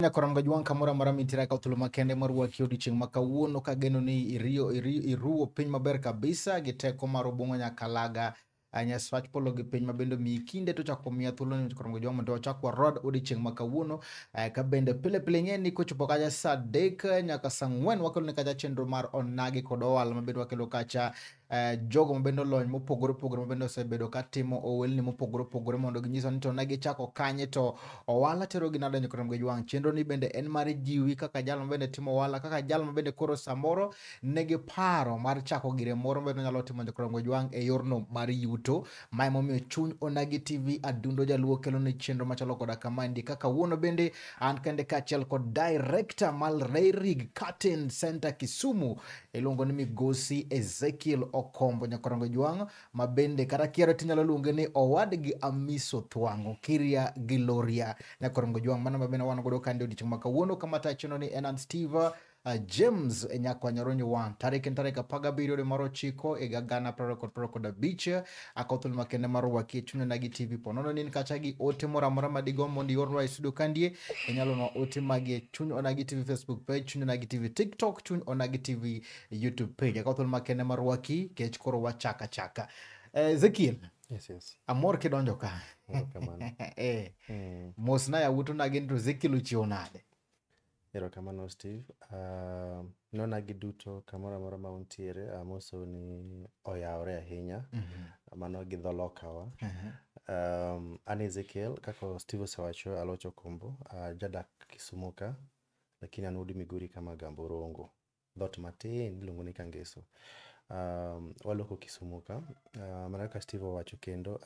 Nyakorom Gajwang' kamoro amora mintiere ka thuolo makende mar rwaki odiochieng' ma kawuono kageno ni iruwo piny maber kabisa gi teko mar Obong'o Nyakalaga Nyasach polo gi piny mabende omiyi kinde to chako miya thuolo ni Nyakorom Gajwang' mondo wachak warod odiochieng' ma kawuono. Ka bende pile pile ing'e ni kochopo kacha saa 3 nyaka saa 4 wakelo ni kacha chenro mar onagi kod ohala mabende wakelo kacha jogo mabende olony mopogore opogore mabende osebedo katimo ohelni mopogore opogore mondo ginyiswa ni to ne gichako kanye to ohala terogi nade Nyakorom Gajwang'. Chenro ni bende en mar jiwi kaka jal mabende timo ohala, kaka jal mabende koro samoro nigi paro mar chako gire moro mabende onyalo timo Nyakorom Gajwang' e yorno mar yuto. Ma emomiyo chuny Onagi TV Adundo Jaluo kelo ni chenro machalo koda kamaendi. Kaka kawuono bende an kende kaachiel kod director mar Lerig Curtain Center Kisumu iluongo ni Migosi Ezekiel Okombo Nyakorom Gajwang' ma bende kata kiero tinyalo luonge ni owadgi Amiso Thwang'o Kiria gi Loria Nyakorom Gajwang'. Mano ma bende wan godo kande odiochieng' ma kawuono kama tayo chenro ni en an Steve James Nyakwanyoronyo 1 tarik en tarik 17 dwe mar 9 higa 2025. Akawo thuolo makende mar rwaki e chuny Onagi TV. Po nono ni in kacha gi ote moro amora madigomb mondo iornwa e studio kandie, inyalo nwa ote magi e chuny Onagi TV Facebook page, chuny Onagi TV TikTok, chuny Onagi TV YouTube page. Akawo thuolo makende mar rwaki kech koro wachaka chaka. Ezekiel. Yes, yes. Amor kidonjo ka. Erokamano. Mosna yawuot Onagi ni to Ezekiel ochiewo nade? Erokamano Steve. Nonagi duto kamoro amora ma untiere, amosou ni oyawore ahinya. Mano gi dho lokawa. An Ezekiel, kaka Steve osewacho, Aloch Okombo, jadak Kisumu ka, lakini an wuod Migori kama Gambo Rongo. Dhoot matin iluongo ni Kangeso. Waloko Kisumu ka. Mana kaka Steve owacho kendo,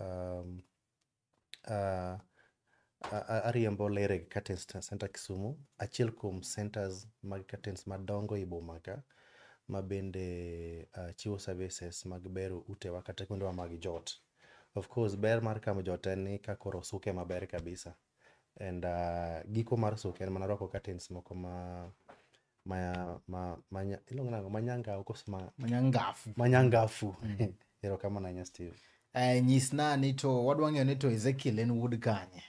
ariembo Lereg Curtain Center Kisumu, achiel kuom centers mag curtains madongo e boma ka, ma bende chiwo services mag bero utewa kata kuondewa mag jot. Of course, ber mar kamo jot en ni ka koro osuke maber kabisa. And giko mar suke en mana rwako curtains moko ma iluongo nang'o? Manyangao koso ma Manyangafu. Manyangafu. Erokamano ahinya Steve. Nyisna ni to wadwa ng'eyo ni to Ezekiel en wuod kanye?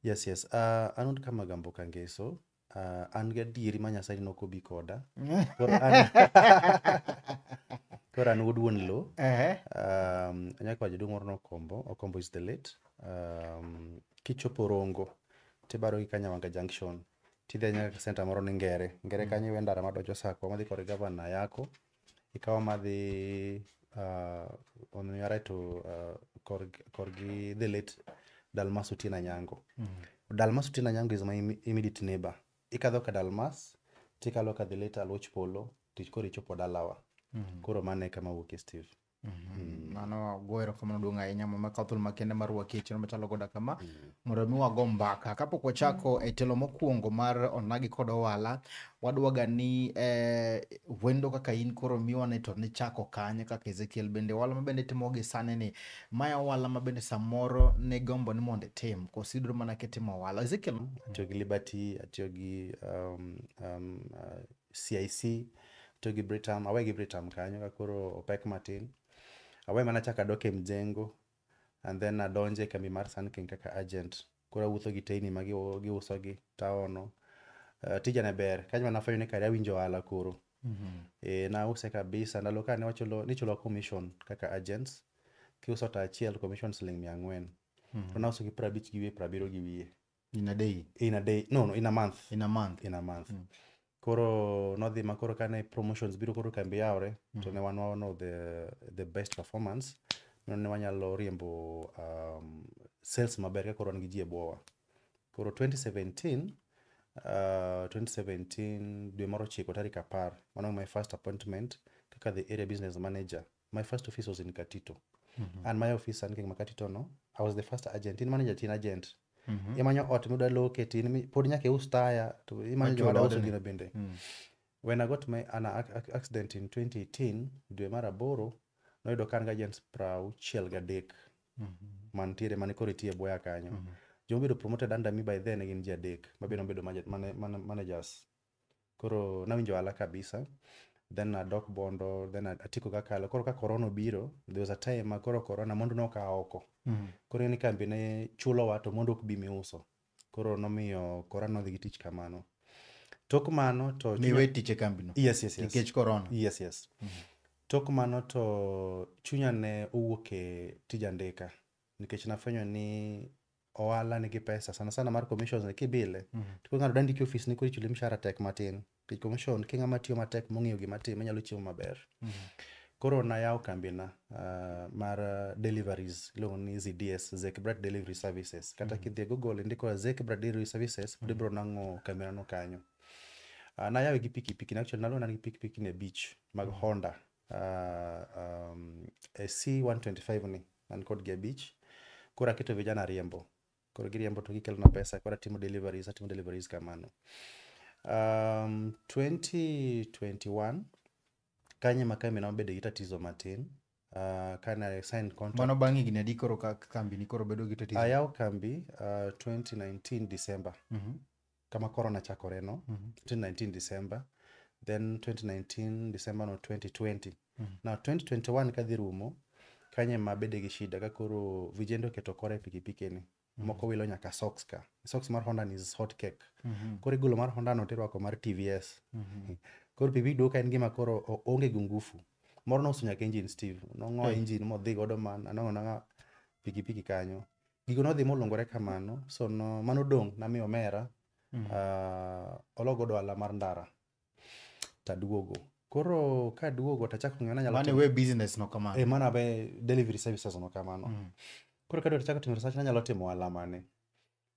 Yes, yes. An wuod Kamagambo Kangeso. An gadieri ma Nyasaye nokobi koda. Koro an wuod wuon lo. Anyalo wacho jaduong' moro nokombo. Okombo is the late. Kichopo Rongo, tibaro gi Kanyawanga Junction. Tidhi nyaka center moro ni Ngere. Ngere kanyo iwe ndara madonjo Sakwa madhi kod gavana Yako. Ikawo madhi on your right to korgi the late Dalmas Otieno Anyango. Dalmas Otieno Anyango is my immediate neighbor. Ikadho ka Dalmas, tikalo ka the late Aluoch Polo, to koro ichopo dalawa. Koro mano e kama awuokie Steve. Mano go erokamano duong' ahinya mama kawo thuolo makende mar rwaki e chenro machalo koda kama mondo mi wago mbaka. Kapok wachako e telo mokwongo mar Onagi kod ohala, wadwaga ni wendo kaka in koro miwa ni to nichako kanye kaka Ezekiel bende ohala mabende itimo gi sani ni mae ohala mabende samoro nigombo ni mondo itim koso idwaro mana kitimo ohala. Ezekiel. Atiyo gi Liberty, atiyo gi CIC, atiyo gi Britam, awe gi Britam kanyo ka koro opek matin. Awe mana chako adok e mjengo and then adonjo e kambi mar Sunking kaka agent. Koro awuotho gi teyni ma giuso gi taono. Tija ne ber, kanyo ema nafwenyo ni kare awinjo ohala koro. Nause kabisa, ndalo ka ne wachulo, nichulo commission kaka agents. Kiuso ta achiel commission siling 400. To nauso gi 50 gi wiye, 70 gi wiye. In a day? In a day. No, no, in a month. In a month. In a month. Koro nodhi ma koro kane promotions biro koro kambi yawre, to ne wan one of the best performance. Ne wanyalo riembo sales maber ka koro wan gi ji e bwowa. Koro 2017 dwe mar 9 tarik 10, mano my first appointment kaka the area business manager. My first office was in Katito. An my office Sun King Makati Tono. I was the first agent. In manager tin agent. Imanyo ot midwa loke tin pod nyaka ius taya to imanyo joma dwa uso gino bende. When I got my an accident in 2018, dwe mar aboro, noyudo ka an gi agents 63 mantiere mane koro itiyo e bwoya kanyo. Joma obedo promoted under me by then ne gin ji adek mabende nobedo managers. Koro nawinjo ohala kabisa. Then adok Bondo, then atieko kakalo. Koro ka corona obiro, there was a time ma koro corona mwandu nokaa oko. Koro ni kambi ne chulowa to mwandu ok bi miuso. Koro nomiyo corona nodhi gi tich kamano. Tok mano to Niwe tich e kambino? Yes. Nikech corona? Yes. Tok mano to chunya ne owuok e tij andika. Nikech nafwenyo ni ohala nigi pesa sana sana mar commissions ni kibile. To koro ng'ato dwa ndiki e ofis ni koro ichuli mshahara tek matin. Nikech commission ki ng'ama tiyo matek mong'eyo gima timo inyalo chiemo maber. Koro nayawo kambina mar deliveries iluongo ni ZDS, Zekbrat Delivery Services. Kata kidhi e Google indiko Zekbrat Delivery Services pod ibiro nwang'o kambina no kanyo. Nayawe gi pikipiki, actually naluwo gi pikipiki ni abich mag Honda. C125 ni an kodgi abich. Koro aketo vijana riembo. Koro giriembo to gikelona pesa, koro atimo deliveries, atimo deliveries kamano. 2021 kanyo ema kambi nobedo gi tatizo matin. Kane sign contract. Mano bang' higni adi koro ka kambi ni koro bedo gi tatizo? Ayawo kambi 2019 December. Kama corona chakore no. 2019 December. Then 2019 December no 2020. Now 2021 kadhi rumo, kanyo ema abede gi shida ka koro vijende oketo kore e pikipiki ni. Moko wilo nyaka socks ka. Socks mar Honda ni is hot cake. Koro igolo mar Honda no tirwako mar TVS. Koro pikipiki duogo ka en gima koro onge gi ngufu. Moro nouso nyaka engine Steve. Nong'o engine modhi godo man anong'o nang'a pikipiki kanyo. Gigo nodhi molungore kamano. So no, mano dong' namiyo omera. Olo godo ohala mar ndara. Taduogo. Koro kaduogo tachako ng'eyo nanyalo Mano iwe business no kamano? Eh, mano abe delivery services no kamano. Koro kaduogo tachako timo research nanyalo timo ohala mane.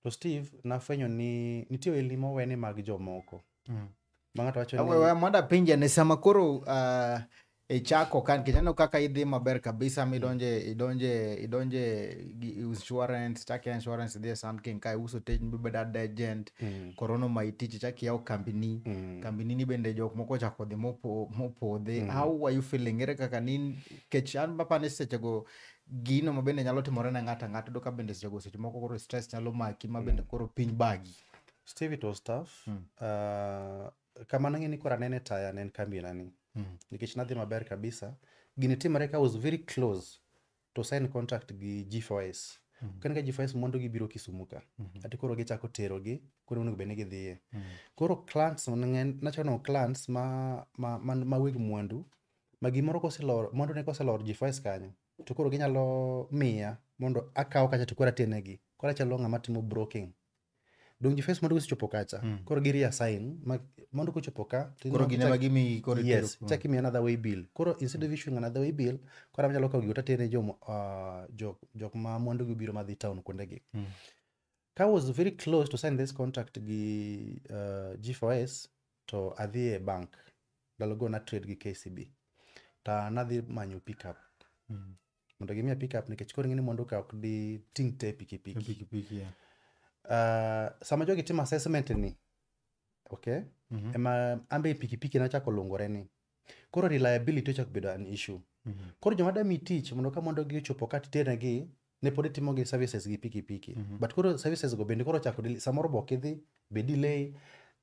To Steve nafwenyo ni nitie ohelni moweni mag jomoko. Ma ng'ato wacho ni We mondo apenji ane sama koro ichako ka nikech aneno kaka idhi maber kabisa midonje idonje idonje gi insurance, chak insurance idhi e Sun King ka iuso tij mibedo ad agent. Corona omayi tich ichak iyawo kambini. Kambini ni bende jok moko ochako dhi mopodhe. How are you feeling? Ere kaka ni nikech an apani sechego gino ma bende nyalo timore ne ng'ato ang'ata iyudo ka bende sechego seche moko koro stress nyalo maki ma bende koro piny bagi. Steve, it was tough. Kama nang'e ni koro anene taya ne en kambina ni. Nikech nadhi maber kabisa. Gini timore ka was very close to sign contract gi G4S. Kane ka G4S mwandu gi biro Kisumu ka. Ati koro gichako tero gi kuonde monego bed ni gidhiye. Koro clients mang'eny nachako neno clients ma weg mwandu ma gimoro koselor mwandu ne koselor G4S kanyo to koro ginyalo miya mondo akaw kacha to koro atenegi. Koro achalo ng'ama timo broking. Dong G4S mwandu kosechopo kacha koro gi reassign ma mwandu kochopo ka Koro gin ema gimiyi koro itero. Yes, chak imiya another way bill. Koro instead of issuing another way bill, koro anyalo kawo gigo tatene jok ma mwandu gi biro madhi town kuondegi. Ka was very close to sign this contract gi G4S to adhi e bank. Ndalogo na trade gi KCB. Ta nadhi manyo pickup. Mondo gimiya pickup nikech koro ing'e ni mwandu ka ok di ting' te e pikipiki. Pikipiki, yeah. Sama jogi timo assessment ni, okay? Ema ambe pikipiki nachako lungore ni. Koro reliability ochako bedo an issue. Koro joma dwa miyi tich mondo ka mwandu gi ochopo ka titenegi ne pod itimo gi services gi pikipiki. But koro services go bende koro ochako delay. Samoro be ok idhi, be delay.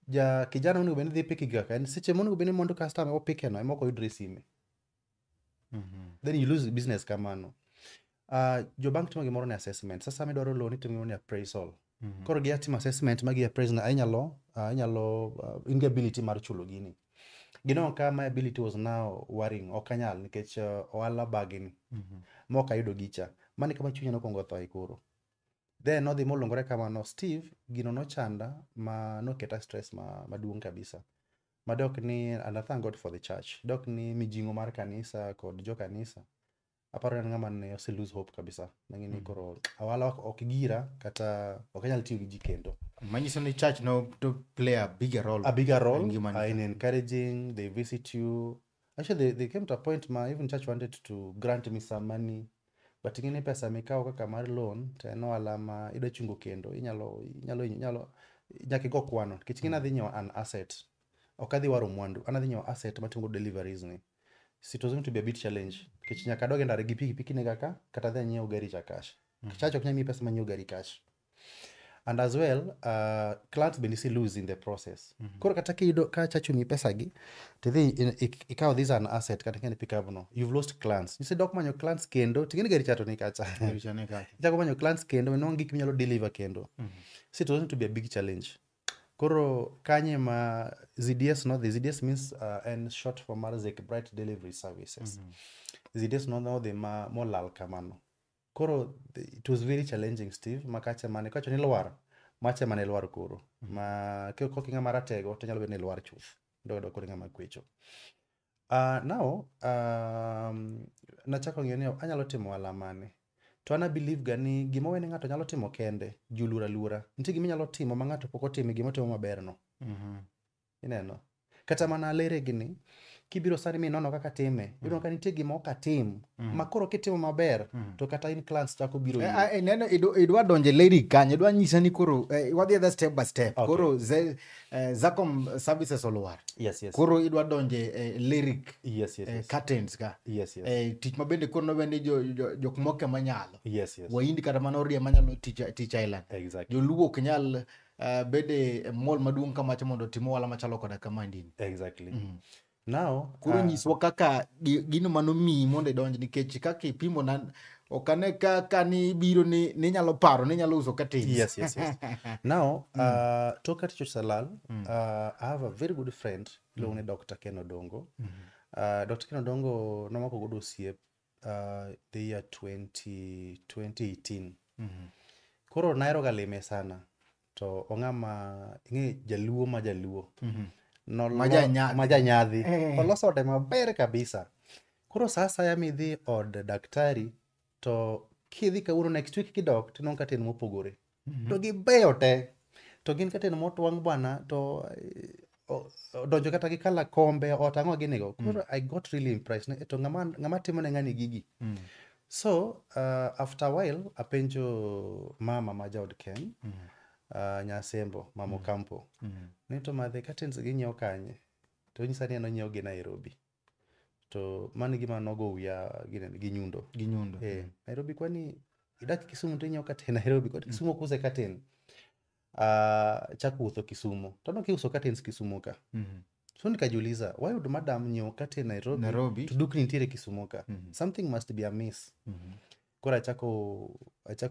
Ja kijana onego bed ni dhi piki kaka en seche monego bed ni mwandu customer opike no ema ok oyudre e sime. Then you lose business kamano. Jo bank timo gimoro ni assessment. Sasa sama idwaro loan itimo gimoro ni appraisal. Koro gia timo assessment ma gi appraise na inyalo in gi ability mar chulo gini. Gineno ka my ability was now worrying, ok anyal nikech ohala bagni. Ma ok ayudo gicha. Mano e kama chunya nokwongo thoe koro. Then nodhi molungore kamano. Steve, gino nochanda ma noketa stress maduong' kabisa. Madok ni, and I thank God for the church. Dok ni mijing'o mar kanisa kod jo kanisa. Aparo ni en ng'ama ne ose lose hope kabisa. Nang'e ni koro ohala ok gira kata ok anyal tiyo gi ji kendo. Manyiso ni church no to play a bigger role. A bigger role ngimani. In encouraging, they visit you. Actually, they came to a point ma even church wanted to grant me some money. But ing'e ni pesa mikawo kaka mar loan to en ohala ma idwa chungo kendo inyalo nyaka igo kwano nikech ing'e ni adhi nyiewo an asset. Ok adhi waro mwandu, an adhi nyiewo asset matimo deliveries ni. So it was going to be a bit challenge nikech nyaka adog e ndara gi pikipiki nega ka kata adhi anyiew gari cha cash. Chach ok nyal miyi pesa manyiew gari cash. And as well, clients bende isi lose in the process. Koro kata kiyudo ka chach omiyi pesa gi, tidhi ikawo this an asset kata ing'e ni pickup no, you've lost clients. Isedok manyo clients kendo, ting'e ni gari cha to ni kacha. Gari cha ni kacha. Ichako manyo clients kendo, inwang'o gik minyalo deliver kendo. So it was going to be a big challenge. Koro kanye ma ZDS nodhi, ZDS means en short form mar Zek Bright Delivery Services. ZDS nodhi ma molal kamano. Koro it was very challenging, Steve, ma kacha mane kacho ni lwar, macha mane lwar koro. Ma kok ing'ama ratego to nyalo bedo ni lwar chuth. Idok koro ng'ama kwecho. Now, nachako ng'iyo ni anyalo timo ohala mane. To an a believe ga ni gima wene ng'ato nyalo timo kende, ji oluoro aluora. Nitie gima inyalo timo ma ng'ato pok otimo gima otimo maber no. Ineno? Kata mana lere gini, kibiro sani minono kaka time, iyudo ka nitie gima ok atim. Ma koro kitimo maber, to kata in clients chako biro iri. Neno idwa donje leri kanyo, idwa nyisa ni koro wadhi adha step by step. Okay. Koro Zacom services olwar. Yes. Koro idwa donje lyric Yes. curtains ka. Yes. Tich mabende koro nowe ni jok moko ema nyalo. Yes. Wahindi kata mana orie manyalo tich island. Exactly. Joluo ok nyal bede e mall maduong' kamacha mondo otim ohala machalo koda kama ndini. Exactly. Now, Koro nyiswa kaka gino manomiyi mondo idonj nikech kaka ipimo na ok ane ka ni biro ni ninyalo paro ni inyalo uso curtains. Yes. Now, tok ka tich oselal, I have a very good friend, iluongo ni Dr. Ken Odongo. Dr. Ken Odongo nomako godo osiep the year 20, 2018. Koro nahero ga lime sana. To ong'ama, ing'e jaluo ma jaluo. Ma janyadhi. Ma janyadhi. Oloso ode maber kabisa. Koro sa asaya midhi od daktari, to kidhi kawuono next week kidok, tinwang'o curtain mopogore. To gibeyo te. To gin curtain motwang' bwana, to odonjo kata gi kala kombe, ot ang'o gini go. Koro I got really impressed. Ni, to ng'ama timo ne ng'ani gigi. So, after a while, apenjo mama ma jaod Ken, Nyasembo, Mama Ocampo. Ni to madhe curtains gi nyiewo kanye? To onyisa ni en onyiewo gi Nairobi. To mano e gima nogo wiya gi nyundo. Gi nyundo. Nairobi kwani idak Kisumu to inyiewo curtain Nairobi, kwani Kisumu ok use curtain. Chako wuotho Kisumu. To aneno kiuso curtains Kisumu ka. So nikajiuliza, why would madam nyiew curtain Nairobi, Nairobi. to dukni nitiere Kisumu ka? Something must be amiss. Koro achako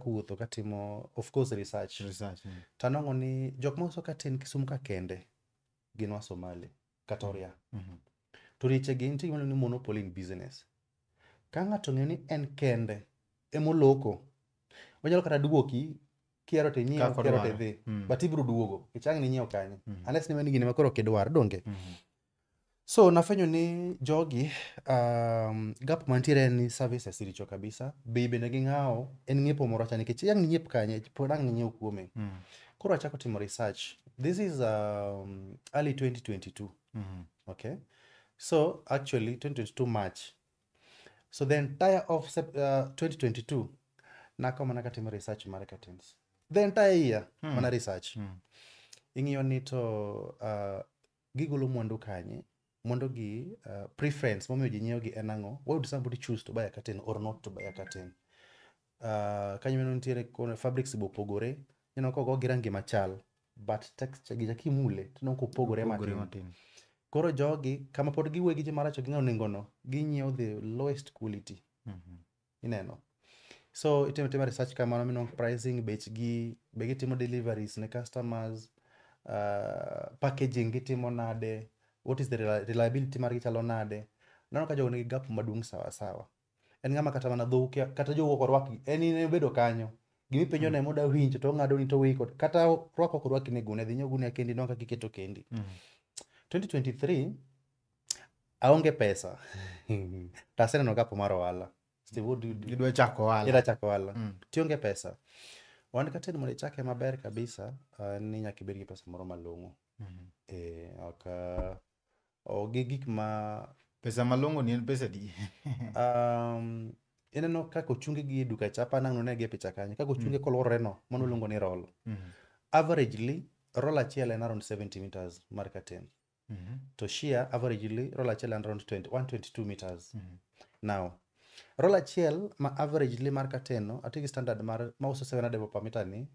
wuotho katimo, of course, research. Research. To anwang'o ni jok mauso curtain Kisumu ka kende gin wa Somali kata Oria. To riche gi nitie gima iluongo ni monopoly in business. Ka ng'ato ong'eyo ni en kende emoloko, onyalo kata duoki kihero to inyiew, Kaka kihero to odwaro. idhi. But ibiro duogo, nikech ang' ninyiew kanye. Unless ni gini ma koro ok idwar, donge? So nafwenyo ni jogi, gap mantiere en ni services richo kabisa, bei bende ging'awo, en ng'iepo moro cha nikech ang' ninyiep kanye, pod ang' ninyiew kuome. Koro achako timo research. This is early 2022. Okay. So actually 2022 March. So the entire of 2022 nakawo mana katimo research mar curtains. The entire year mana research. Ing'iyo ni to gigolo mwandu kanye, mwandu gi preference momiyo ji nyiewo gi en ang'o? Why would somebody choose to buy a curtain or not to buy a curtain? Kanyo meno nitiere kono fabrics be opogore. Ineno ka ogogi rangi machal but texture gi kimule tineno kopogore Opogore matin. matin. Koro jogi kama pod giwuoye gi ji maracho ging'eyo nengo no, ginyiewo the lowest quality. Ineno. So itimo tima research kamano minwang' pricing, bech gi, be gitimo deliveries ne customers, packaging gitimo nade, what is the reliability margi chalo nade. Aneno ka jogo nigi gap maduong' sawa sawa. En ng'ama kata mana dhou kia, kata jowuok orwaki, en in ibedo kanyo. Gimipenjo ne moda winjo to ong'ado ni to oweyi kod, kata rwako ok orwaki ne gunia, dhi nyiew gunia kendi inwang' kaka iketo kendi. 2023, aonge pesa. To aseneno gap mar ohala. Steve, what do you do? Idwa chako ohala. Idwa chako ohala. Tionge pesa. Wan curtain mondo ichake maber kabisa, ni nyaka ibed gi pesa moro malong'o. Ok, ok gi gik ma Pesa malong'o ni en pesa adi? Ineno kaka ochunge gi e duka cha, apa nang' nonegi e picha kanyo. Kaka ochunge koluorore no, mano iluongo ni roll. Averagely, roll achiel en around 70 meters mar curtain. To sheer, averagely, roll achiel en around 20, 122 meters. Now, roll achiel ma averagely mar curtain no, atiyo gi standard mar mauso 700 bob per meter ni,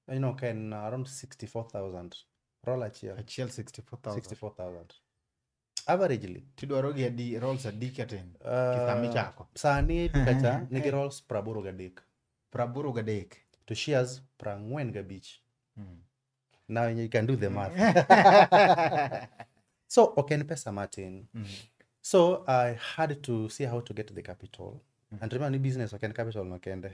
ineno ka en around 64,000. Roll achiel. Achiel 64,000. 64,000. Averagely. Tidwaro gi adi rolls adi curtain? Sama ichako. Sani duka cha nigi rolls 83. 83. To shears 45. Now you can do the math. So ok en pesa matin. So I had to see how to get the capital. And remember ni business ok en capital no kende.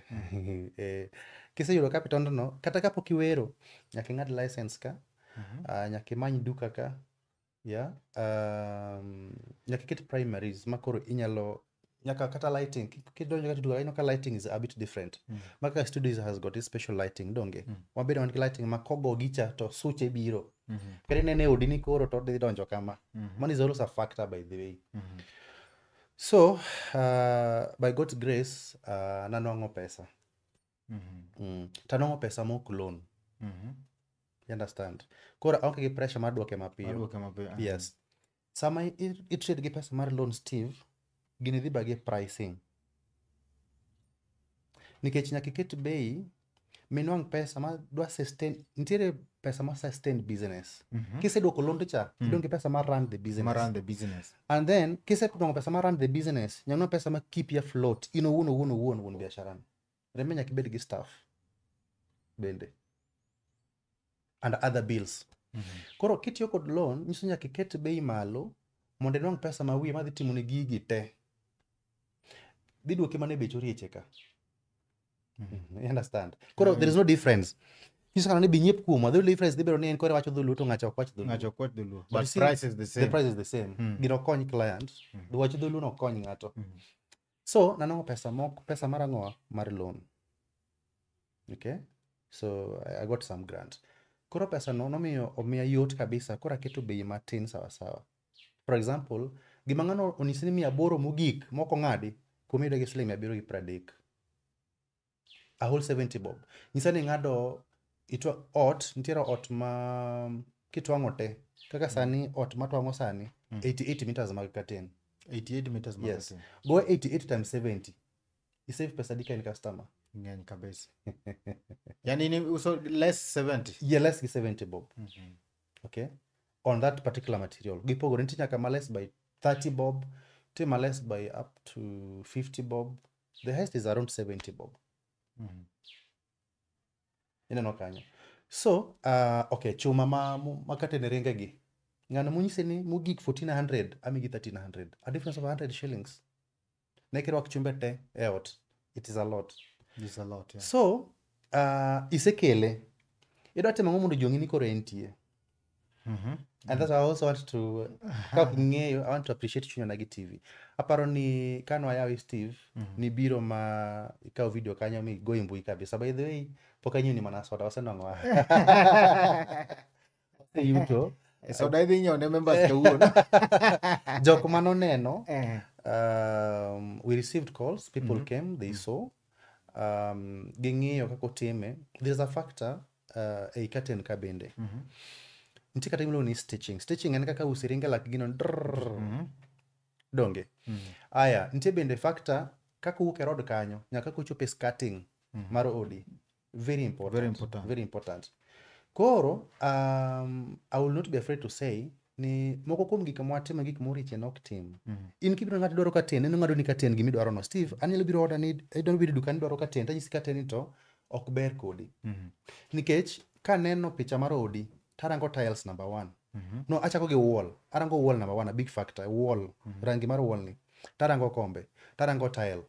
Kiseyudo capital no, kata kapok iwero, nyaka ing'ad license ka, nyaka imany duka ka, yeah, nyaka iket primaries ma koro inyalo nyaka kata lighting kidonjo kata duka ineno ka lighting is a bit different. Ma kaka studios has got its special lighting donge. Wabedo wan gi lighting ma kogo gicha to suche biro. Kata inene e odi ni koro to odhi donjo kama. Mano is also a factor, by the way. So by God's grace, nanwang'o pesa. Tanwang'o pesa mok loan. You understand? Koro aonge gi pressure mar duoke mapiyo. Aduoke mapiyo. Yes. Sama i trade gi pesa mar loan, Steve, gini dhi bagi e pricing. Nikech nyaka iket bei minwang' pesa ma dwa sustain, nitiere pesa ma sustain business. Kiseduoko loan cha, idong' gi pesa mar run the business. Mar run the business. And then kiseduoko pesa mar run the business, nyaka pesa ma keep you afloat in owuon owuon owuon wuon biashara no. Remember nyaka ibed gi staff bende and other bills. Koro kitiyo kod loan, nyiso nyaka iket bei malo mondo inwang' pesa ma wiye madhi timo ne gigi te. Dhi duoki mana e bech orieche ka. You understand? Koro there is no difference. Nyiso kana ni bi nyiep kuomwa, the only difference dhi bedo ni en koro wacho dholuo to ng'acha ok wach dholuo. Ng'acho ok wach dholuo. But But you see, price is the same. The price is the same. Gino kony client, wach dholuo no kony ng'ato. So nanwang'o pesa mok, pesa mar ang'owa mar loan. Okay? So I got some grant. Koro pesa no nomiyo omiya yot kabisa, koro aketo bei matin sawa sawa. For example, gima ng'ano onyisi ni 800 mogik mok ong'adi, kuom iyudo gi siling 730. A whole 70 bob. Nyisa ni ing'ado itwa ot, nitiere ot ma kitwang'o te. Kaka sani ot matwang'o sani, 88 meters mag curtain. 88 meters mag Yes. curtain. Go 88 times 70. Isave pesa adi ka in customer? Ng'eny kabisa. Yani ni uso less 70. Yeah, less gi 70 bob. Okay? On that particular material. Gipogore, nitie nyaka ma less by 30 bob, nitie ma less by up to 50 bob. The highest is around 70 bob. Ineno kanyo. So, okay, chuma ma curtain ringe gi. Ng'ano monyisi ni mogik 1400, amigi 1300. A difference of 100 shillings. Ne kirwak chumbe te e ot. It is a lot. It's a lot, yeah. So, isekele. Idwa timo ang'o mondo ji ong'e ni koro entie? And that's why I also want to, ka ok ing'eyo, I want to appreciate Chuny Onagi TV. Aparo ni kane wayawe Steve, nibiro ma ikawo video kanyo mi go e mbui kabisa. By the way, pok anyiew ni mana soda, wasenwang'o waseyuto. Soda idhi nyiewo ne members kawuono. Jok manoneno, we received calls, people came, they saw. Ging'iyo kaka otime. There's a factor ei curtain ka bende. Nitie kata gimiluongo ni stitching. Stitching en kaka usi ringe lak gino drrrr. Donge. Aya, nitie bende factor kaka owuok e road kanyo, nyaka kaka ochopo e skirting mar odi. Very important. Very important. Very important. Koro, I will not be afraid to say ni moko kuom gik mwatimo gik moriche nok tim. In kibiro ng'ato dwaro curtain, en ong'ado ni curtain gimidwaro no. Steve, anyalo biro order ni idwaro biro e duka ni idwaro curtain, tanyisi curtain ni to ok ber kodi. Nikech kaneno picha mar odi, tarango tiles number one. No, achako gi wall. Arango wall number one, a big factor, wall. Rangi mar wall ni. Tarango kombe, tarango tile.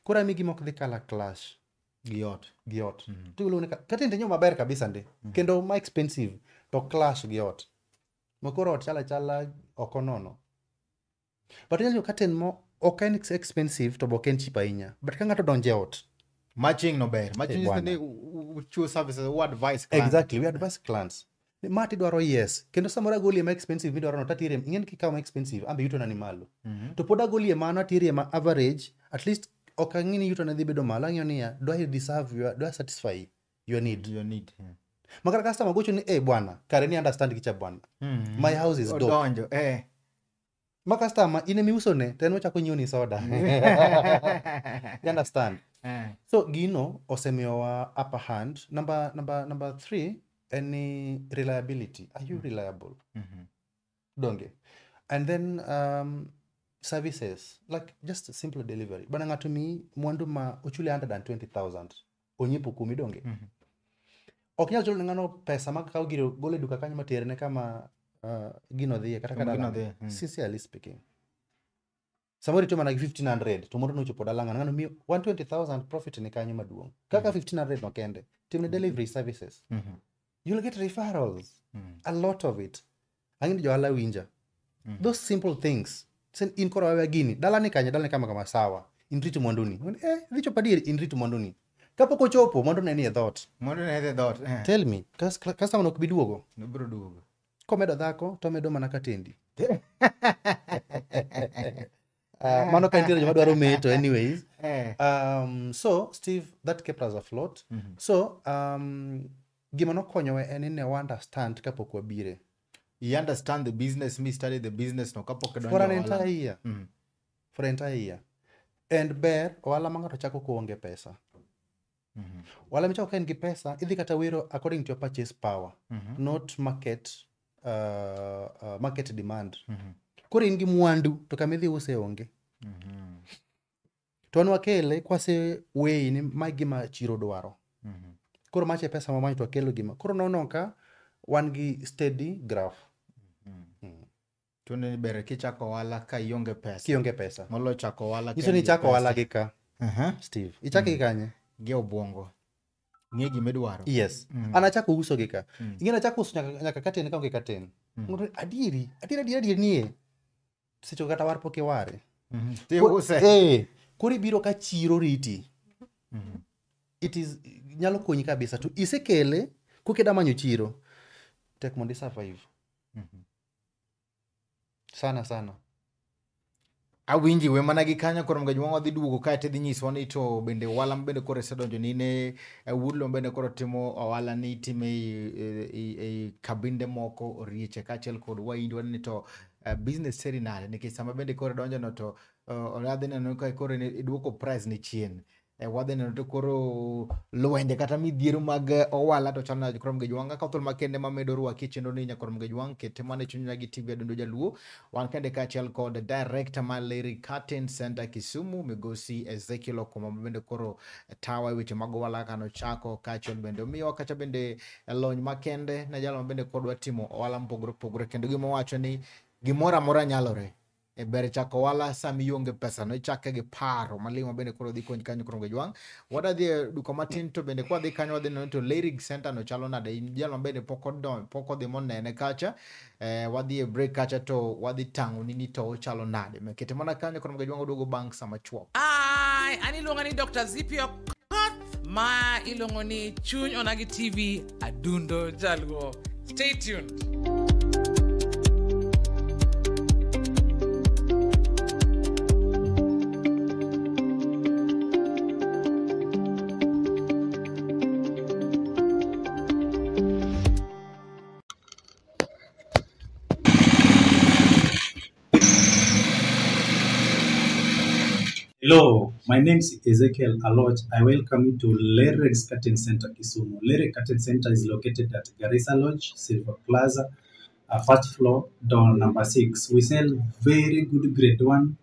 Koro ami gima ok dhi color clash Gi ot. gi ot. To iluongo ni curtain to maber kabisa ndi. Kendo ma expensive to clash gi ot. Ma koro ot chalo achala oko nono. But inyalo yudo curtain mo ok en expensive to be ok en cheap ahinya. But ka ng'ato donjo e ot, Matching no ber. Matching nyiso bwana. ni uchiwo services, u advise client. Exactly, we advise clients. Ni ma tidwaro yes. Kendo samoro agolie ma expensive midwaro no tatirie, ing'eni kikawo ma expensive, ambe yutona ni malo. To pod agolie mano atirie ma average, at least Ok ang'i ni yuto ne dhi bedo malo, ang'iyo niya, do I deserve your, do I satisfy your need? Your need. Yeah. Makata customer gocho ni, eh bwana, kare ni understand gicha bwana. My house is dope. Odonjo, eh. Ma customer in emiuso ne, to en ochako nyiewo ni soda. You understand? Eh. So gino osemiyowa upper hand. Number 3 en ni reliability. Are you reliable? Donge. And then services, like just simple delivery. Bana ng'ato miyi mwandu ma ochuli 120,000 onyiepo kuomi donge. Ok nyal chulo ne ng'ano pesa ma kawo gino golo e duka kanyo materne kama gino dhiye kata Kama gino ka dhiye, dalane. Sincerely speaking. Samoro itiyo mana gi 1500 to moro nochopo dala ng'ano, ng'ano miyo 120,000 profit ni kanyo maduong'. Kaka 1500 no kende, timne delivery services. You'll get referrals. A lot of it. Ang'e ni johala winja. Those simple things. Sen in koro wawe gini, dalani kanye, dalani kama kama sawa. In rit mwanduni. Dhi chopo adier, in rit mwanduni. Kapok ochopo, mwandu ne ni e dhoot. Mwandu ne ni e dhoot. Tell me, customer no ok bi duogo? Obiro duogo. Komedo dhako, to omedo mana katendi. Mano ka nitiere joma dwaro meto anyways. So, Steve, that kept us afloat. So, gima nokonyowa en ni ne wa understand kapok wabire. You understand the business, me study the business no kapok idonjo For an ohala. entire year. For an entire year. And ber, ohala ma ng'ato chako koonge pesa. Ohala michako ka in gi pesa, idhi kata wero according to your purchase power, not market demand. Koro in gi mwandu, to kama idhi use onge. To wan wakele, kwase weigh ni mae gima chiro dwaro. Koro mache pesa mamanyo to wakelo gima. Koro nono ka wan gi steady graph. To ni ber kichako ohala ka ionge pesa. Kionge pesa. Moloyo chako ohala ka Nyiso ni in gi ichako ohala pesa. gi ka, Steve. Ichako gi kanye? Gi obwongo. Ng'e gima idwaro. Yes. An achako uso gi ka. Ing'e ni achako uso nyaka katen ka onge katen. Ng'ato, adieri, adieri, adieri, adieri nie. Seche kata war pok iware. Tiuse. Koro ibiro ka chiro riti. It is nyalo konyi kabisa. To isekele, kokida manyo chiro, tek mondo i survive. Sana sana. Awinji we mana gi kanyo koro mga jwang' wadhi duogo kae tidhi nyiswa ni to bende ohala ma bende koro isedonjo ni ne Woodlaw bende koro timo ohala ni itime e kabinde moko orieche kaachiel kod wahindi waneno ni to business teri nade nikech sama bende koro idonjo no to wadhi neno ka koro iduoko price ni chien. Wadhi neno to koro lwenje kata midhiero mag ohala to chalo nade koro mga jwang' akawo thuolo makende mamedo rwaki e chenro ni nyakoro mga jwang' kete mana e chuny gi TV Adundo Jaluo wan kende kaachiel kod director mar Larry Curtain Center Kisumu migosi Ezekiel Okoma ma bende koro tawa e weche mag ohala kaka nochako kaachiel bende omiyowa kacha bende lony makende ne jalo ma bende kodwa timo ohala mopogore opogore kendo gima owacho ni gimoro amora nyalore. E ber chako ohala sama ionge pesa no ichake gi paro maling' ma bende koro dhi konyi kanyo koro jwang' wadhi e duka matin to bende kwadhi kanyo wadhi neno to Lyric Center no chalo nade in jal ma bende pok odonjo pok odhi monene kacha wadhi e break kacha to wadhi tang'o ni ni to ochalo nade kete mana kanyo koro jwang' oduogo bang' sama chuok. Ai, an iluonga ni Dr. Zippy Okoth, ma iluongo ni Chuny Onagi TV Adundo Jaluo. Stay tuned. Hello, my name is Ezekiel Aloch. I welcome you to Lyrics Curtain Center, Kisumu. Lyric Curtain Center is located at Garissa Lodge, Silver Plaza, first floor, door number 6. We sell very good grade 1,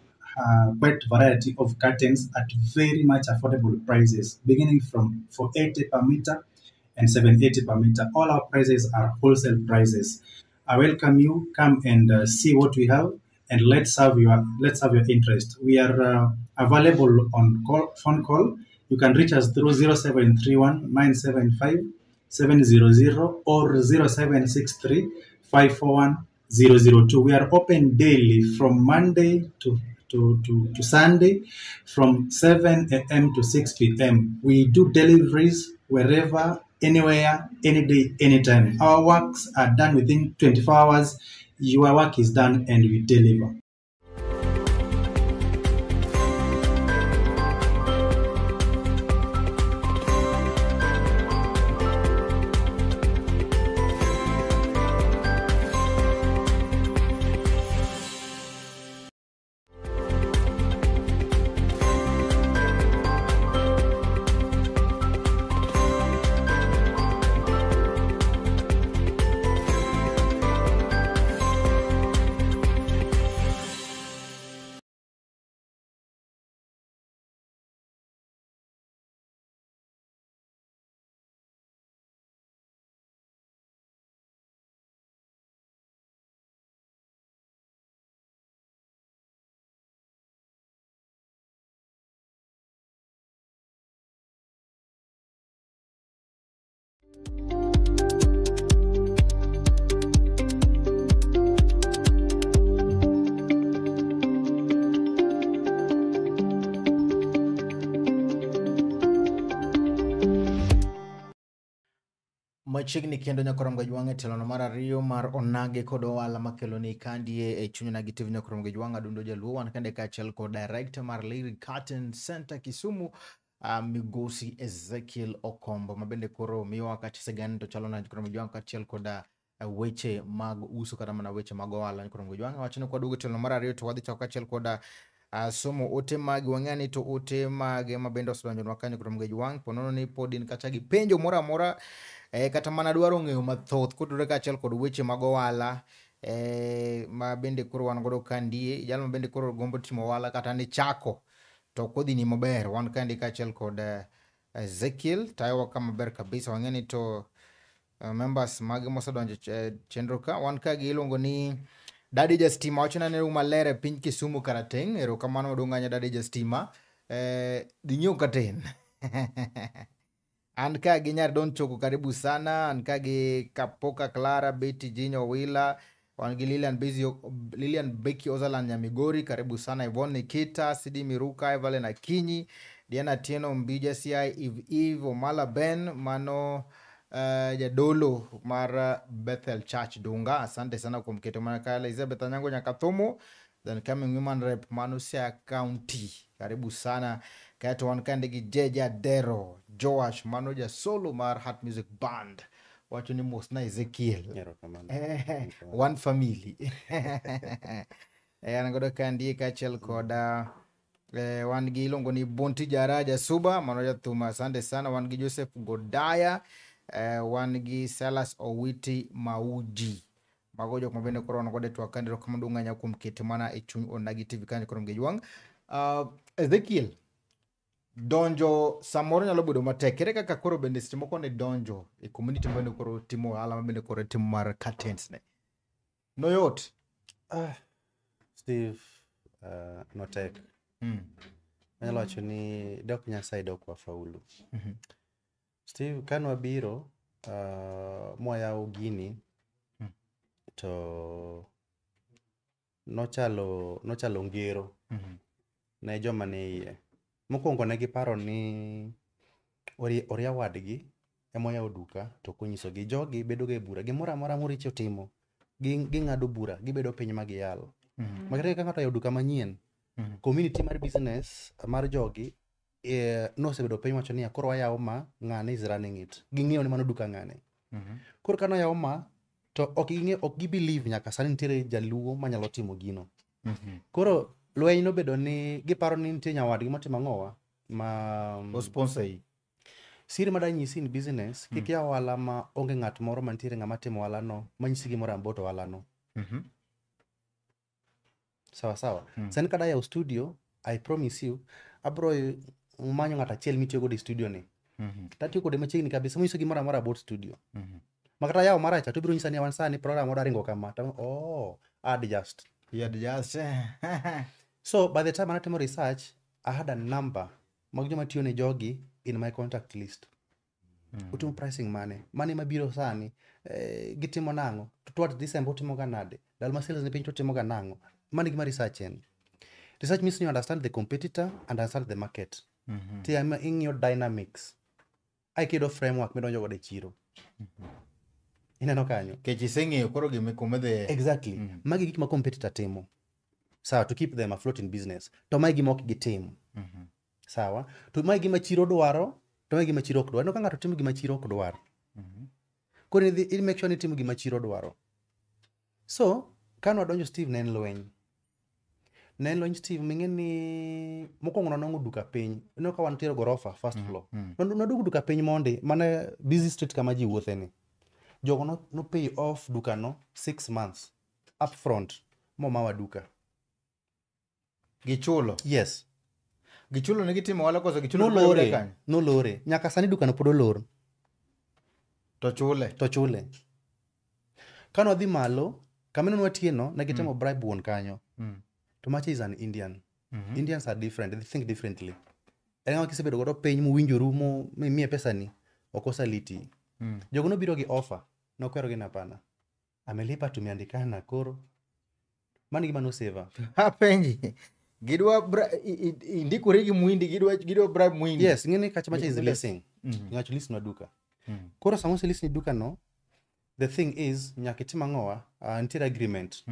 quite variety of curtains at very much affordable prices, beginning from 480 per meter and 780 per meter. All our prices are wholesale prices. I welcome you. Come and see what we have, and let's have your interest. We are available on phone call. You can reach us through 0731 975 700 or 0763 541 002. We are open daily from Monday to Sunday from 7 a.m. to 6 p.m. We do deliveries wherever, anywhere, any day, anytime. Our works are done within 24 hours. Your work is done and we deliver. Machiegni kendo Nyakoromo Gajwang' e tielo mar ariyo mar onagi kod ohala makelo ni kandie e chuny Onagi TV. Nyakoromo Gajwang' Adundo Jaluo wan kende kaachiel kod director mar Lyric Curtain Center Kisumu, Migosi Ezekiel Okombo, ma bende koro miyowa kata sigana to chalo na Nyakoromo Gajwang' kaachiel kod weche mag uso kata mana weche mag ohala. Nyakoromo Gajwang' wacho ni kwaduogo e tielo mar ariyo to wadhi chako kaachiel kod somo ote magi. Wang'eyo ni to ote mage ma bende osedonjonwa kanyo Nyakoromo Gajwang', ponono ni pod in kacha gi penjo moro amora, kata mana dwaro ng'eyo mathoth kotudore kaachiel kod weche mag ohala, ma bende koro wan godo kandie. Jal ma bende koro gombo timo ohala kata ni chako to ok odhi ni maber, wan kandi kaachiel kod Ezekiel tayowa ka maber kabisa. Wang'eyo ni to members mage mosedonjo chenro ka wan ka gi iluongo ni Dadi Jastima, wacho ni aneno maler e piny Kisumu Karateng'. Erokamano maduong' ahinya Dadi Jastima, dhi nyiew katen. An ka gi Nyar Don Choko, karibu sana. An ka gi Kapoka Clara, Betty Jinyo Wila, wan gi Lilian Busy, Lilian Becky Ozalan Nyamigori, karibu sana. Yvonne Nikita, Sidi Miruka, Evelyn Akinyi, Diana Tieno Mbija CI, Eve Eve Omala Ben, mano jadolo mar Bethel Church Dunga, asante sana kuom keto mana ka. Elizabeth Anyango Nyakathumo, then coming women rep mano Siaya County, karibu sana. Kaeto wan kande gi Jeja Dero Joash, mano jasolo mar Heart Music Band, wacho ni mosna Ezekiel. Erokamano. One family. An godo kandie kaachiel kod wan gi iluongo ni Bonti Jaraja Suba, mano jathum, asante sana. Wan gi Joseph Godaya, wan gi Silas Owiti Mauji. Mago jok ma bende koro wan godo e twak kande. Erokamano maduong' ahinya kuom kete mana e chuny Onagi TV kanyo koro Gejwang'. Ezekiel, donjo samoro nyalo bedo matek. Ere kaka koro bende seche moko ne donjo e community ma bende koro timo ohala ma bende koro timo mar curtains ne? Noyot? Steve, notek. Anyalo wacho ni dok Nyasaye dok wafaulu. Steve, kane wabiro mwayawo gini to nochalo ngero ne joma ni iye. Mokwongo ne giparo ni oria wadgi ema oyawo duka to ok onyisogi. Jogi bedo ga e bura. Gimoro amora moricho timo, ging'ado bura, gibedo piny ma giyal. Makata ka ng'ato oyawo duka manyien, community mar business mar jogi nosebedo piny wacho niya koro wayawo ma ng'ane is running it. Ging'eyo ni mano duka ng'ane. Koro kane oyaw ma to ok ging'e, ok gi believe nyaka sani nitiere jaluo manyalo timo gino. Koro lweny nobedo ni giparo ni nitie nyawadgi motimo ang'owa ma O sponsor yi. Siri madanyisi in business, kik yaw ohala ma onge ng'at moro mantiere ng'ama timo ohala no manyisi gimoro about ohala no. Sawa sawa. Sani kada yawo studio, I promise you, abro manyo ng'at achiel mitiyo godo e studio ni. Tatiyo kode machiegni kabisa monyiso gimoro amora about studio. Makata yawo maracha to obiro nyisa ni wan sani program odwa ringo kama. To oh, adjust. You adjust. So by the time anatimo research, I had a number mag joma tiyo ne jogi in my contact list. Utimo pricing mane? Mane mabiro sani? Gitimo nang'o? To towards December utimo ga nade? Ndalo ma sales ni piny to utimo ga nang'o? Mano e gima research en. Research means you understand the competitor and understand the market. Ti ema ing'iyo dynamics. Ae kiyudo framework midonjo godo e chiro. Ineno kanyo? Kech iseng'eyo koro gima kuma idhiye. Exactly. Magi gik ma competitor timo. Sawa, to keep them afloat in business. To mae gima ok gitim. Sawa. To mae gima chiro dwaro, to mae gima chiro ok dwar. Ineno ka ng'ato timo gima chiro ok dwar. Koro idhi i make sure ni itimo gima chiro dwaro. So, kane wadonjo Steve ne en lweny. Ne en lweny Steve ming'e ni mokwongo nwanwang'o duka piny. Ineno ka wantiere gorofa first floor. Nwaduogo duka piny mondi, mana busy street kama ji wuothe ni. Jogo no pay off duka no 6 months up front momawa duka. Gichulo? Yes. Gichulo ne gitimo ohala koso gichulo Nolore, kanyo? Nolore. Nyaka sani duka no pod olor. To chule? To chule. Kane wadhi malo, kama ne wantie no, ne gitemo bribe wuon kanyo. To macha is an Indian. Indians are different, they think differently. En ng'ama kisebedo godo piny muwinjoru mimiye pesani, ok osaliti. Jogo nobiro gi offer, nokwero gi hapana. Amelipa tumeandikana koro. Mano gima noseva. Apenji. Gidwa indikori gi Muhindi, gidwa bribe Muhindi. Yes, ing'eni kacha macha is Gidwa- leasing. Ng'ato lease nwa duka. Koro sama ose lease ni duka no, the thing is nyaka itim ang'owa, nitiere agreement.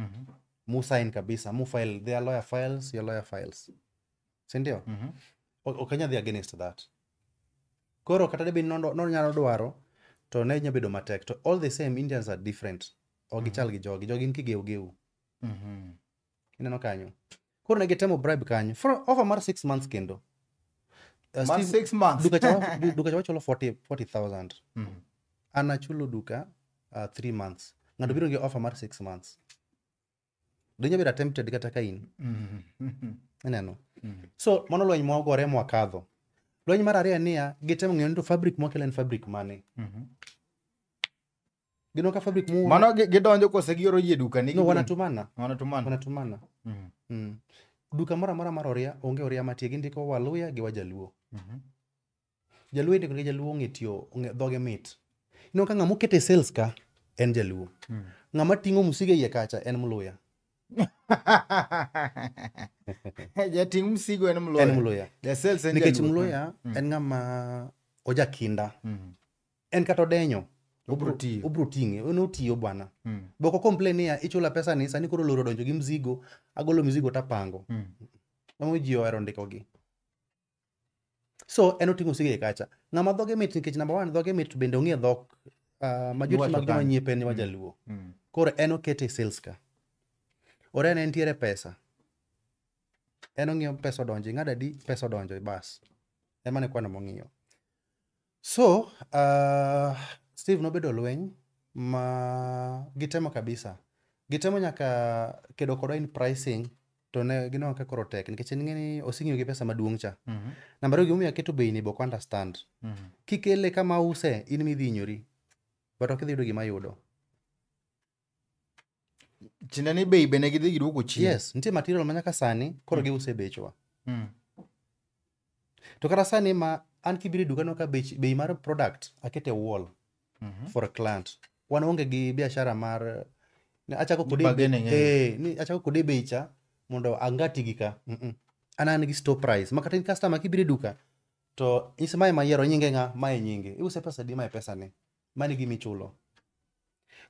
Mu sign kabisa, mu file, their lawyer files, your lawyer files. Sindio? Ok anyal dhi against that. Koro kata debed ni nonyalo dwaro, to ne nyalo bedo matek. To all the same, Indians are different. Ok gichal gi jogi. Jogi gin kigeu geu. Ineno kanyo. Koro ne gitemo bribe kanyo. For offer mar 6 months kendo. Mar Steve, 6 months. Duka cha wachulo 40,000. An achulo duka 3 months. Ng'ato biro gi offer mar 6 months. Dinya bedo tempted kata ka in. Ineno. So mano lweny mwagore mwakadho. Lweny mar ariyo en niya, gitemo ng'eyo ni to fabric mwakelo en fabric mane. Gineno ka fabric mu Mano gidonjo kose gioro ji e duka ni? No, wanatumana. Wanatumana. Wanatumana. Duka moro amora mar Oria, onge Oria matie, gindiko Waluya gi Wajaluo. Jaluo indiko ni Jaluo ong'e tiyo, ong'e dhoge mit. Ineno ka ng'ama okete sales ka en Jaluo. Ng'ama ting'o msigo e iye kacha en Mluya. Jating' msigo en Mluya. En Mluya. Ja sales en Nikech Jaluo. Mluya en ng'ama ojakinda. En kata odenyo. Obro tiyo. Obro ting'e. En otiyo bwana. Be ok o-complain niya, ichula pesa ni, sani koro lori odonjo gi mzigo, agolo mzigo tapango. Emomiyo ji ohero ndikogi. So en oting'o msigo e kacha. Ng'ama dhoge mit nikech number one dhoge mit bende ong'e dhok majority Miwacho mag joma kanyo. nyiepe en Wajaluo. Koro en okete e sales ka. Oria ne nitiere pesa. En ong'iyo pesa odonjo, ing'ado adi pesa odonjo bas. Ema ne kwano mong'iyo. So, Steve nobedo lweny ma gitemo kabisa. Gitemo nyaka kedo kodwa in pricing to ne gineno ka koro tek nikech ing'e ni osing'iyo gi pesa maduong' cha. Namba ariyo gimomiyo aketo bei ni be ok understand. Kikele kama ause in midhi hinyori. But ok idhi yudo gima ayudo. Tiende ni bei be ne gidhi giduoko chien. Yes, nitie material ma nyaka sani koro giuso e bechwa. To kata sani ma an kibiro e duka no ka bech, bei mar product akete wall for a client. Wan onge gi biashara mar ni achako kode bargaining, eh. Ni achako kode bei cha mondo angati gi ka. An gi store price. Ma kata in customer kibiro e duka to nyise mae mayiero nyinge ng'a, mae nyinge. Iuse pesa adi, mae pesa ne. Mano e gima ichulo.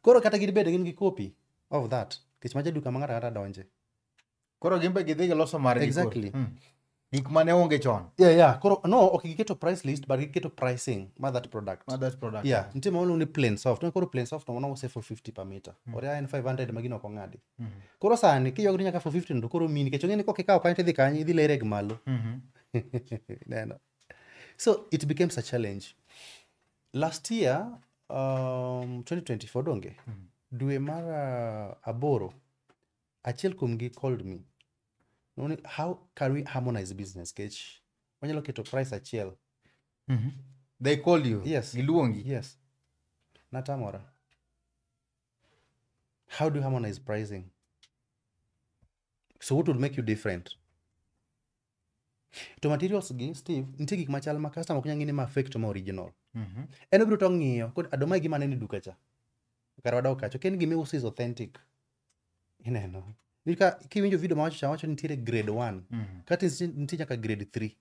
Koro kata gibed gin gi copy of that. Nikech macha duka ma ng'ato ang'ata donje. Koro gin be gidhi giloso margi koro. Exactly. Gik mane onge chon. Yeah. Koro no, ok giketo price list but giketo pricing mar that product. Mar that product. Yeah, nitie ma waluongo ni plain soft. Koro plain soft no wause 450 per meter. Oria en 500 ma gino ok ong'adi. Koro sani kiywagri nyaka 450 to koro mini nikech ong'e ni kokikawo kanyo tidhi kanyo idhi lere gi malo. Neno. So it becomes a challenge. Last year, 2024 donge, dwe mar aboro, achiel kuomgi called me. Noni, how can we harmonize business? Kech wanyalo keto price achiel. They call you. Yes. Giluongi. Yes. Natamora. How do you harmonize pricing? So what would make you different? To materials gi, Steve, nitie gik machal ma customer ok nyal ng'e ni ma fake to ma original. En obiro to ng'iyo, kod ado mae gima aneno e duka cha. Kar wadok kacha, ok en gima iuso is authentic. Ineno. Ka kiwinjo video mawacho cha, wacho nitiere grade 1. Kata nitie nyaka grade 3.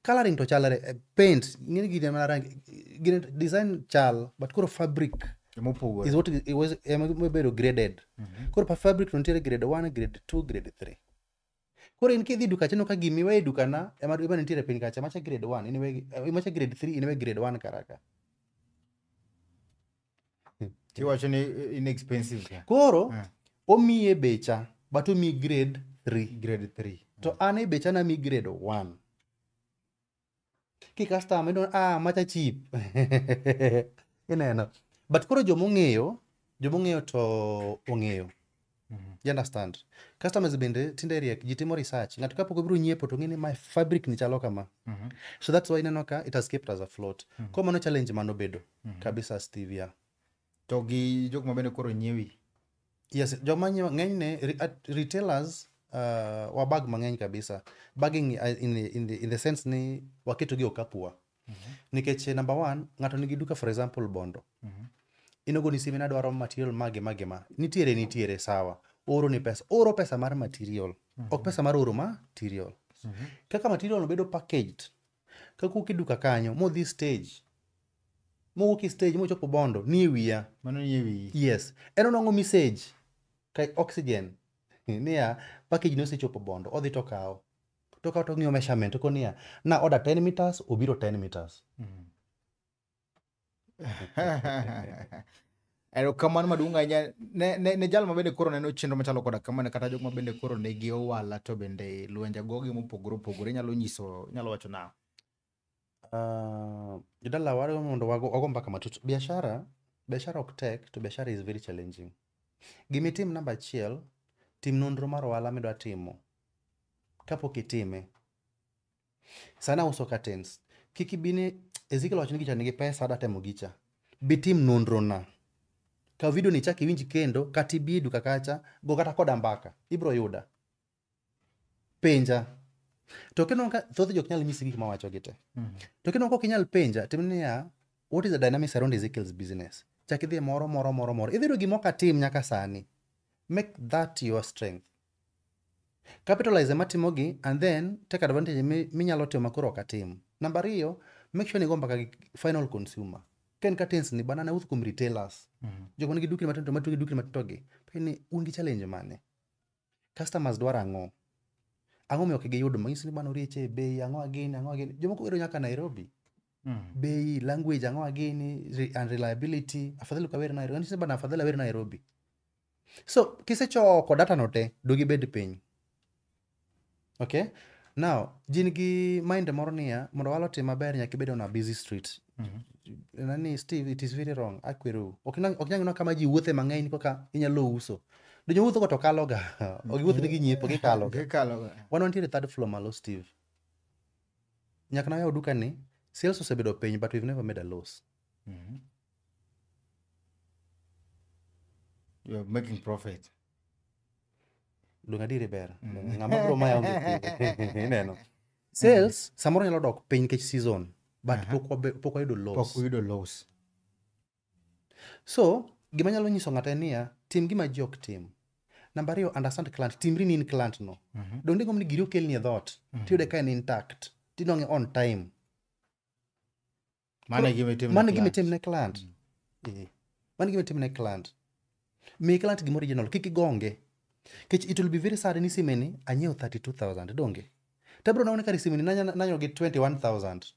Coloring to chalre, paint, ing'e ni gini mana rangi, gini design chal, but koro fabric Mopogore. is what it was ema bedo graded. Koro pa fabric to nitiere grade 1, grade 2, grade 3. Koro in kidhi duka chino ka gimi iweyo e duka na ema nitiere piny kacha, macha grade 1, in iwe macha grade 3, in iwe grade 1 karaka. Tiwacho ni inexpensive ka. Koro omiye becha, but omiyi grade 3. Grade 3. To an e becha namiyi grade 1. Ki customer idwa macha cheap. Ineno. But koro jomong'eyo to ong'eyo. You understand? Customers bende tinde riek, ji timo research. Ng'ato kapok obiro nyiepo to ng'e ni my fabric ni chalo kama. So that's why ineno ka it has kept us afloat. Koro mano challenge manobedo kabisa Steve, yeah. To gi jok ma bende koro nyiewi. Yes, joma nyiewo ng'enyne retailers wabag mang'eny kabisa. Bagging in the sense ni waketo gi okapu wa. Nikech number one, ng'ato nigi duka, for example, Bondo. Inogoni simu, nadwaro material mage mage ma. Nitiere nitiere sawa. Oro ni pesa. Oro pesa mar material. Ok pesa mar oro material. Kaka material no bedo packaged. Kaka e duka kanyo, modhi stage. Mowuok e stage mochopo Bondo, ni e wiya. Mano nie wiyi. Yes. En onwang'o message ka oxygen niya package ni osechopo Bondo, odhi to okawo. To okawo to ong'iyo measurement, to niya, na order 10 meters, obiro 10 meters. Erokamano maduong' ahinya ne jal ma bende koro neno chenro machalo koda kamano, kata jok ma bende koro nigi ohala to bende lwenje gogi mopogore opogore, inyalo nyiso, inyalo wacho nang'o? Jodala wadwa mondo wago mbaka matut. Biashara ok tek, to biashara is very challenging. Gimitim namba achiel, tim nonro mar ohala midwa timo kapok itime. Sani auso curtains. Kik ibi ni Ezekiel owacho ni gicha nigi pesa, adwa temo gicha. Bi tim nonro na. Kaw video ni ichak iwinj kendo, kata ibi e duka kacha, go kata koda mbaka, ibiro yuda. Penja. To kineno ka thoth ji ok nyal nyisi gik mawacho gi te. To kineno ka ok inyal penja, tim niya, what is the dynamics around Ezekiel's business? Chak idhi e moro moro moro moro. Idhi yudo gima ok atim nyaka sani. Make that your strength. Capitalize ema timogi and then take advantage minyalo timo makoro ok atim. Namba ariyo, make sure ni igo mbaka gi final consumer. Ka en curtains ni bana nauso kuom retailers. Jok man gi dukni matindo matiyo gi dukni matindo gi. Penj ni un gi challenge mane? Customers dwaro ang'o? Ang'o miyo ok giyudo? Manyisi ni bana orieche e bei, ang'o agini, ang'o agini. Jomoko wero nyaka Nairobi. Bei, language, ang'o agini, and reliability. Afadhali ok awer Nairobi. Nyisi ni bana afadhali awer Nairobi. So, kisechoko data no te, duogi ibed piny. Okay? Now, ji nigi mind moro niya, mondo ohala otim maber nyaka ibed on a busy street. Nani Steve, it is very wrong. Akwerou. Ok nyal neno kama ji wuothe mang'eny kaka inyalo uso. Do jowuotho go to kalo ga. Ok giwuoth ni ginyiepo, gikalo ga. Gikalo ga. Wan wantiere third floor malo, Steve. Nyaka nayaw duka ni, sales osebedo piny, but we've never made a loss. You are making profit. Donge adieri ber? Ng'ama biro maya onge kinde. Ineno. Sales samoro nyalo dok piny nikech season, but pok wayudo loss. Pok uyudo loss. So, gima nyalo nyiso ng'ato en niya, tim gima ji ok tim. Namba ariyo, understand client. Timri ni in client no. Donge igombo ni giri okelni e dhoot, tiyude ka en intact, tinwang'e on time. Mano e gima itim ne Mano e gima client. itim ne client. Eh. Mano e gima itim ne client. Mi client gima original, kik igonge. Nikech it will be very sad ni simeni anyiewo 32,000, donge? To abiro neno ni kare simeni nanyiewo gi 21,000.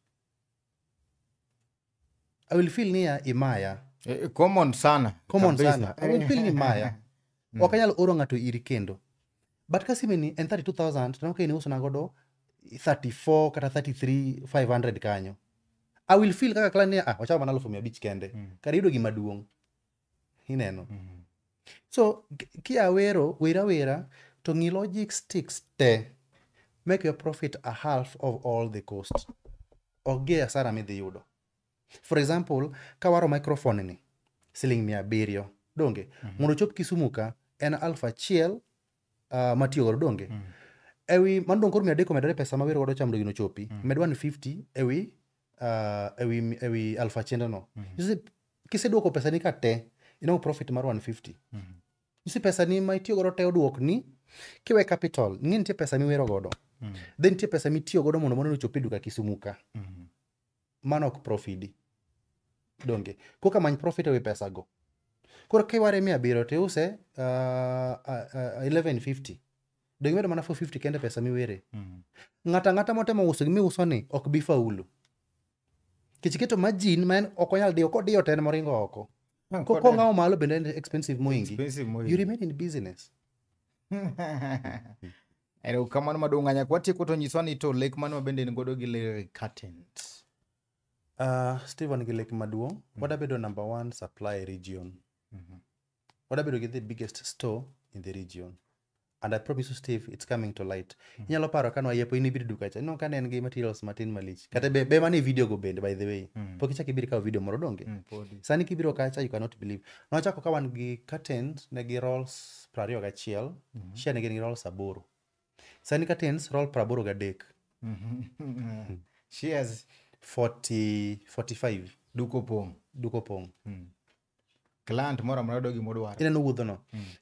I will feel niya imaya. Common sana. Common Kabisa. sana. I will feel ni imaya. Ok anyal oro ng'ato iri kendo. But ka simeni en 32,000, to ka in na godo 34 kata 33,500 kanyo. I will feel kaka client ni, ah, ochamo mana 500,000 kende. Kare iyudo gima duong'. Ineno. So, kia wero, wera wera, to ng'i logistics te. Make your profit a half of all the cost. Ok gi hasara midhi yudo. For example, kawaro microphone ni, siling 700, donge? Mondo ochop Kisumu ka, en 1000 matiyo godo, donge? Ewi, mano dong' koro 300 omedore pesa ma wero godo cha mondo gino ochopi. Med 150 ewi 1000 no. Kiseduoko pesa ni ka te, inwang'o profit mar 150. Nyisi pesa ni ma itiyo godo te oduokni, kiwe capital, ing'e nitie pesa miwero godo. Then nitie pesa mitiyo godo mondo mondo ochop e duka Kisumu ka. Mano ok profidi. Donge. Koka many profit ewi pesa go. Koro kiware 700 to iuse 1150. Donge imedo mana 450 kende pesa miwere. Ng'ato ang'ata motemo uso gima iuso ni ok bi faulu. Nikech iketo margin ma en ok onyal diyo, kodiyo to en moringo oko. Kong'awo malo bende en expensive mohingi. Expensive mohingi. You remain in business. Erokamano maduong' ahinya. Kwatieko to nyiswa ni to lek mane ma bende in godo gi Lyric Curtains. Steve wan gi lek maduong'. Wadwa bedo number one supply region. Wadwa bedo gi the biggest store in the region. And I promise you, Steve, it's coming to light. Inyalo paro ka nwayepo in ibiro duka cha. Ineno ka ne en gi materials matin malich. Kata be mane e video go bende, by the way. Pok ichak ibiro ikawo video moro donge? Podi. Sani kibiro kacha, you cannot believe. Nwachako ka wan gi curtains ne gi rolls 21, share ne gin gi rolls 8. Sani curtains roll 83. Shears. 40 45. Duko pong'. Duko pong'. Client moro amora yudo gimodwaro. Ineno wuodhono.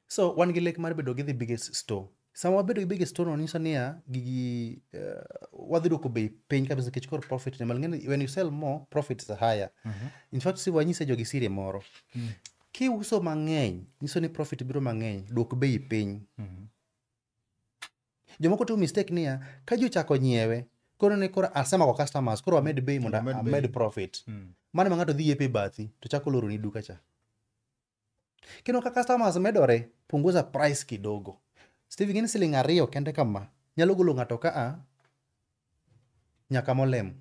So wan gi lek mar bedo gi the biggest store. Sama wabedo gi biggest store no nyiso niya gigi wadhi duoko bei piny kabisa nikech koro profit ni malo. Ing'eni when you sell more, profits are higher. In fact, si wanyise jogi siri moro. Kiuso mang'eny, nyiso ni profit biro mang'eny, duok bei piny. Jomoko timo mistake niya, ka ji ochako nyiewe, koro ni koro asemako customers, koro amed bei mondo Amed bei. amed profit. Mano ema ng'ato dhi yepo e bathi, to chako loro ni duka cha. Kendo ka customers medore, punguza price kidogo. Steve, ing'e ni siling 2 kende kama nyalo golo ng'ato ka a nyaka Molem. Nikech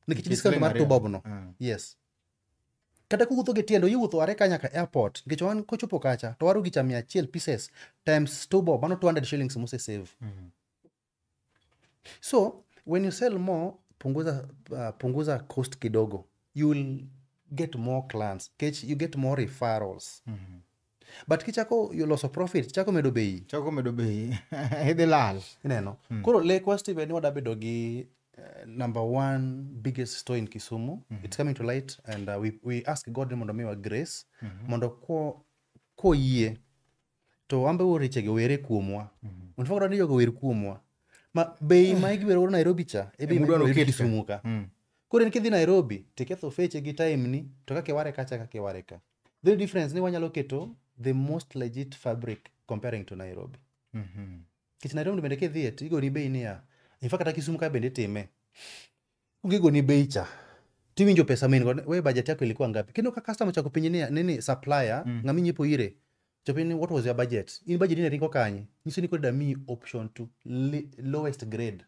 Nikech discount siling mar 2. 2 bob no. Yes. Kata kuwuotho gi tiendo, iwuotho are ka nyaka airport. Nikech wan kochopo kacha, to waro gicha 100 pieces times 2 bob, mano 200 shillings mose save. So, when you sell more, punguza cost kidogo. You will get more clients. Kech you get more referrals. But kichako loso profit, chako medo bei. Chako medo bei. Idhi lal. Ineno. Koro lekwa Steven ni wadabedo gi number one biggest store in Kisumu. It's coming to light and we ask God ni mondo miwa grace mondo koyie to ambe worichegi owere kuomwa. In fact, wadwa ni jogo ower kuomwa. Ma bei ma giwero godo Nairobi cha e bei ma Emudwaro giwero ket ka. Kisumu ka. Koro en kidhi Nairobi tiketho feche gi time ni to kaka iware kacha kaka iware ka. The difference ni wanyalo keto the most legit fabric comparing to Nairobi. Nikech Nairobi bende kidhiye to igoni bei niya. In fact kata Kisumu ka bende itime. Gigoni bei cha. Tiwinjo pesa ma in godo, we budget yako ilikuwa ngapi? Kendo ka customer ochako penji niya, nini supplier, ng'ama inyiepo ire, to penji ni what was your budget? In budget ni ringo kanye? Nyiso ni koro damiyi option to lowest grade.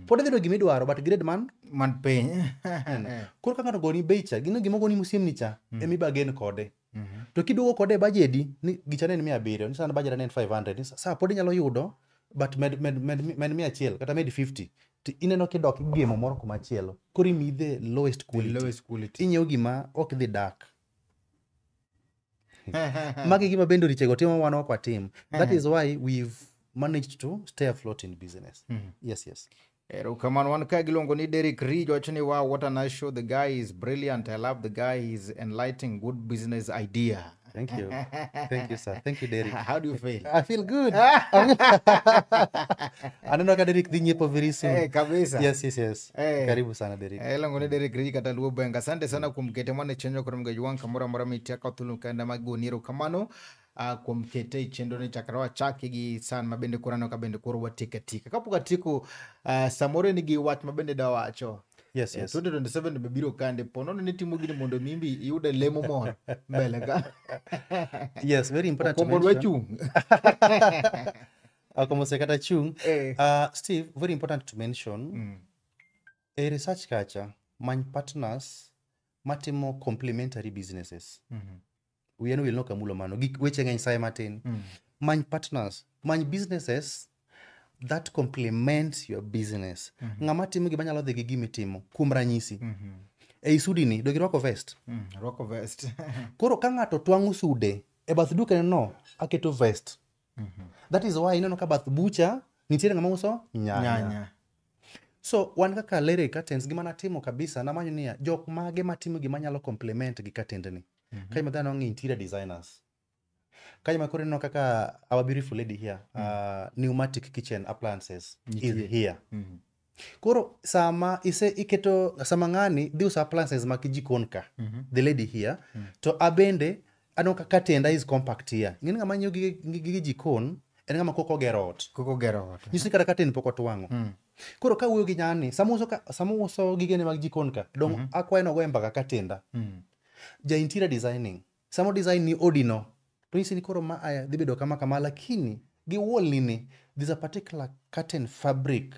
Pod idhi yudo gimidwaro but grade man Man piny. Koro ka ng'ato ogoni bei cha, gino gima ogoni mosiemni cha, ema ibagen kode. To kiduogo kode e bajedi, ni gicha ne en 700, ni sani budget ne en 500, ni sa pod inyalo yudo, but med 100 kata med 50. To ineno kidok igemo moro kumachielo. Koro imiyi the lowest quality. The lowest quality. Inyiewo gima ok dhi dak. Magi gima bende orichego timo wan ok watim. That is why we've managed to stay afloat in business. Yes, yes. Erokamano. Wan ka giluongo ni Derek Ridge wacho ni wow, what a nice show. The guy is brilliant. I love the guy. He's enlightening good business idea. Thank you. Thank you, sir. Thank you, Derek. How do you feel? I feel good. Aneno ka Derek dhi nyiepo very soon. Kabisa. Yes, yes, yes. Karibu sana Derek. Iluongo ni Derek Ridge kata Luo Benga. Asante sana kuom kete mane chenro kod mga jwang' kamoro amora mitie ka thulu kenda mag goni erokamano kuom kete e chenro ni chakre wachaki gi san ma bende koro aneno ka bende koro watieko atika. Kapok atieko, samoro in gi wach ma bende dawacho. Yes, yes. 2027 be biro kande. Po nono ni timo gini mondo mimbi iyude lemo moro mbele ka. Yes, very important to Okombo dwa mention. chung'. Okombo osekata chung'. Steve, very important to mention. E research kacha, many partners matimo complementary businesses. Wiya no wil nokamulo mano. Gik weche ng'eny saye matin. Many partners, many businesses that complement your business. Ng'ama timo gima nyalo dhi gi gima itimo. Kuom ranyisi. Ei sudi ni, dog irwako vest. Rwako vest. Koro ka ng'ato twang'o sude, e bath dukane no, aketo vest. That is why ineno ka bath bucha, nitiere ng'ama uso nyanya. Nyanya. So, wan kaka Lere Curtains, gima natimo kabisa, namanyo niya, jok mage matimo gima nyalo complement gi curtain ni. Kae ma dhano ng'e interior designers. Kae ma koro ineno kaka our beautiful lady here, pneumatic kitchen appliances is here. Koro sama ise iketo sama ng'ani dhi uso appliances mag jikon ka, the lady here, to abende aneno ka curtain is compact here. Ing'e ni ng'ama nyiewo gige jikon en ng'ama kok ogero ot. Kok ogero ot. Nyiso ni kata curtain pok otwang'o. Koro ka wuoyo gi nyani, sama uso gigene mag jikon ka, dong akwaye nogoye mbaka katenda. Ja interior designing, sama design ni odi no, to nyisi ni koro ma aya dhi bedo kama kama, lakini gi wall ni ni, there's a particular curtain fabric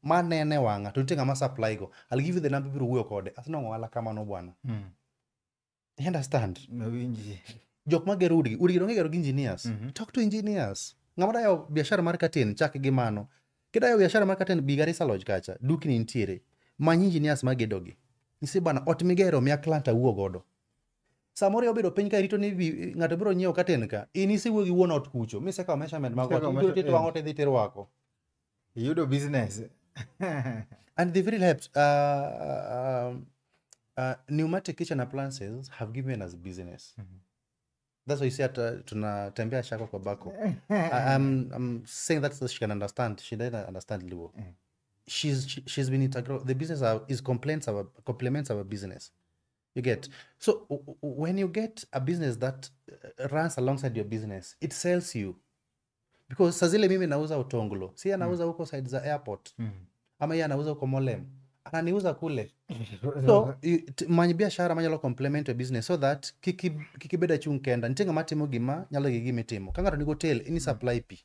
ma nene wang'a, to nitie ng'ama supply go. I'll give you the number ibiro wuoyo kode. Asenwang'o ohala kamano bwana. You understand? Nawinji. Jok magero udgi, udgi donge igero gi engineers. Talk to engineers. Ng'ama dayo biashara mar curtain, chak gi mano. Kidayo biashara mar curtain, bi Garissa Lodge kacha, dukni nitiere. Many engineers magedo gi. Nyisi bana, ot migero miya client awuo godo. Samoro obedo piny ka irito ni ng'ato biro nyiewo curtain ka, in isewuoyo gi wuon ot kucho, misekawo measurement mag ot, Isekawo ibiro titwang'o tidhi tirwako. Iyudo business. And they've really helped. Pneumatic kitchen appliances have given us business. That's why you see at tunatembea shako kwa bako. I'm saying that so she can understand. She doesn't understand Luo. She's been integral. The business is complements our business. You get. So when you get a business that runs alongside your business, it sells you. Because saa zile mimi nauza utonglo, si anauza huko side za airport. Ama yeye anauza huko Molem. Ananiuza kule. So many biashara manyalo complement your business so that kikibeda chung kenda nitie ng'ama timo gima nyalo gi gima itimo. Ka ng'ato nigi hotel, ini supply pi.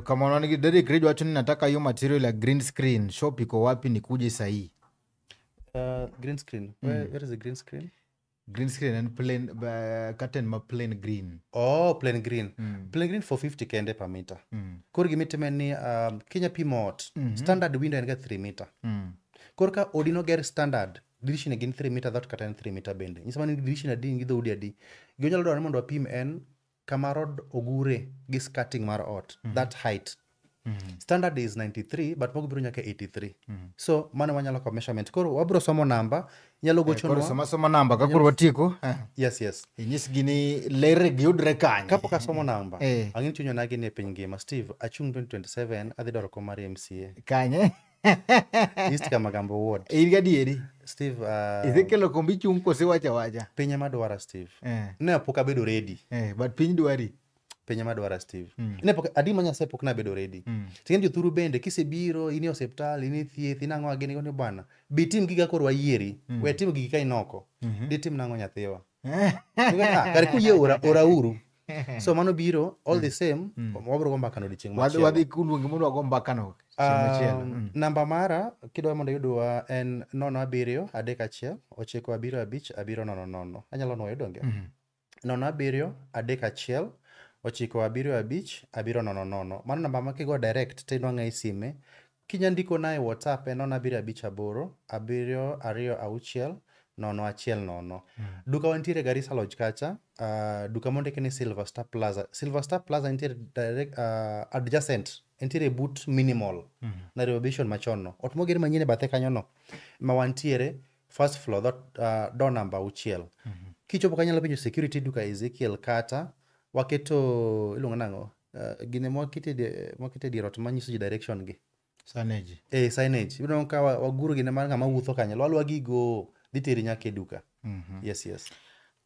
Kama unaona Derek Ridge wacho ni nataka hiyo material ya green screen, shop iko wapi nikuje sahi? Green screen. Where is the green screen? Green screen and plain curtain ma plain green. Oh, plain green. Plain green 450 kende per meter. Koro gimitime ni kinya pimo ot, standard window en ga 3 meter. Koro ka odi noger standard, dirishni gin 3 meter, dhoot kata en 3 meter bende. Nyiso mana ni dirishni adi gi dhoudi adi. Gima nyalo dwarore mondo wapim en kama rod ogure gi skirting mar ot, that height. Standard is 93 but moko biro nyaka 83. So mano wanyalo kawo measurement. Koro wabiro somo namba, nyalo gochonwa. Koro soma soma namba ka koro watieko. Yes. Inyisgi ni ler gi yudre kanye. Kapok asomo namba, ang'e ni chuny onagi ni e piny ngima. Steve, achung' 2027 adhi dwaro kom mar MCA. Kanye? East Kamagambo Ward. In gadieri? Steve, Isekelo kombi chung' kose wacha wacha? Piny ema dwara, Steve. Ne pok abedo ready. But piny dwari. Piny ema dwara, Steve. Ne pok adi ma Nyasaye pok nabedo ready. Ting'eni jothuru bende kisebiro in e osiptal, in e thieth, in ang'o agini ni bwana. Bi tim giga koro wayieri. We tim gigi ka in oko. Ditim nang'o nyathiwa? Kare kuyie ora uru. So mano biro all the same, wabiro go mbaka no odiochieng' machielo. Wadhi kuluongi mondo wago mbaka no chieng' machielo. Namba mara kidwa mondo iyudwa en 07 31 975 700. Anyalo nuoyo donge? 07 31 975 700. Mano namba ma kigo direct to inwang'a e sime. Kinya ndikona e WhatsApp en 0758 726 010. Duka wantiere Garissa Lodge kacha, duka mondiki ni Silver Star Plaza. Silver Star Plaza nitiere direct, adjacent, nitiere but minimal. Nairobi Vision machon no. Ot moger manyien e bathe kanyo no. Ma wantiere first floor, door number 6. Kichopo kanyo nyalo penjo security duka Ezekiel kata waketo iluongo nang'o? Gine mwakete dier ot manyiso ji direction gi. Signage. Signage. Ibiro ka waguro gine mar ng'ama wuotho kanyo. Lwalwa gigo dhi teri nyaka e duka. Yes.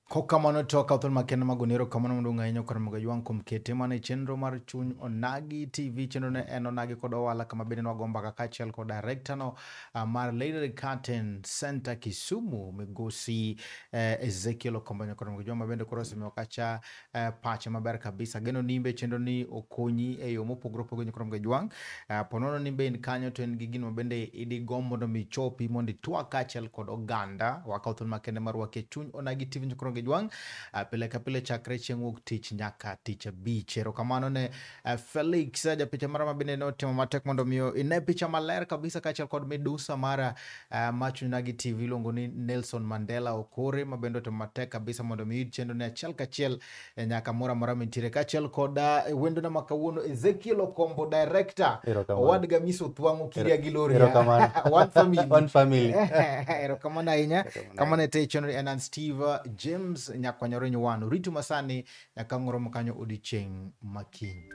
Kokamano to akawo thuolo makende mag gonero kamano maduong' ahinya kod Ramogi Ajwang' kuom kete mana e chenro mar Chuny Onagi TV. Chenro ne en Onagi kod Owala kama bende nwago mbaka kaachiel kod director no mar Lady Curtain Center Kisumu migosi Ezekiel Okombo kod Ramogi Ajwang' ma bende koro osemiyo kacha pache maber kabisa. Ageno ni imbe chenro ni okonyi e yo mopogore opogore kod Ramogi Ajwang'. Po nono ni be in kanyo to en gi gino ma bende idigombo mondo mi ichopi mondo itwak kaachiel kod oganda. Wakawo thuolo makende mar rwaki e Chuny Onagi TV kod Ramogi Ajwang' pile ka pile chakre chieng' wuok tich nyaka tich abich. Erokamano ne Felix japicha mara ma bende notimo matek mondo miyo ine picha maler kabisa kaachiel kod midusa mara mar Chuny Onagi TV iluongo ni Nelson Mandela Okore ma bende otimo matek kabisa mondo mi iyud chenro ne achiel kachiel nyaka moro amora mintiere kaachiel kod wendona ma kawuono Ezekiel Okombo director owadga Miso Thwang'o Kiria gi Loria. One family. One family. Erokamano ahinya. Kamano e te chenro en an Steve James Nyakwanyore Nyuwano. Ritu masani nyaka ng'oro kanyo odiochieng' makiny.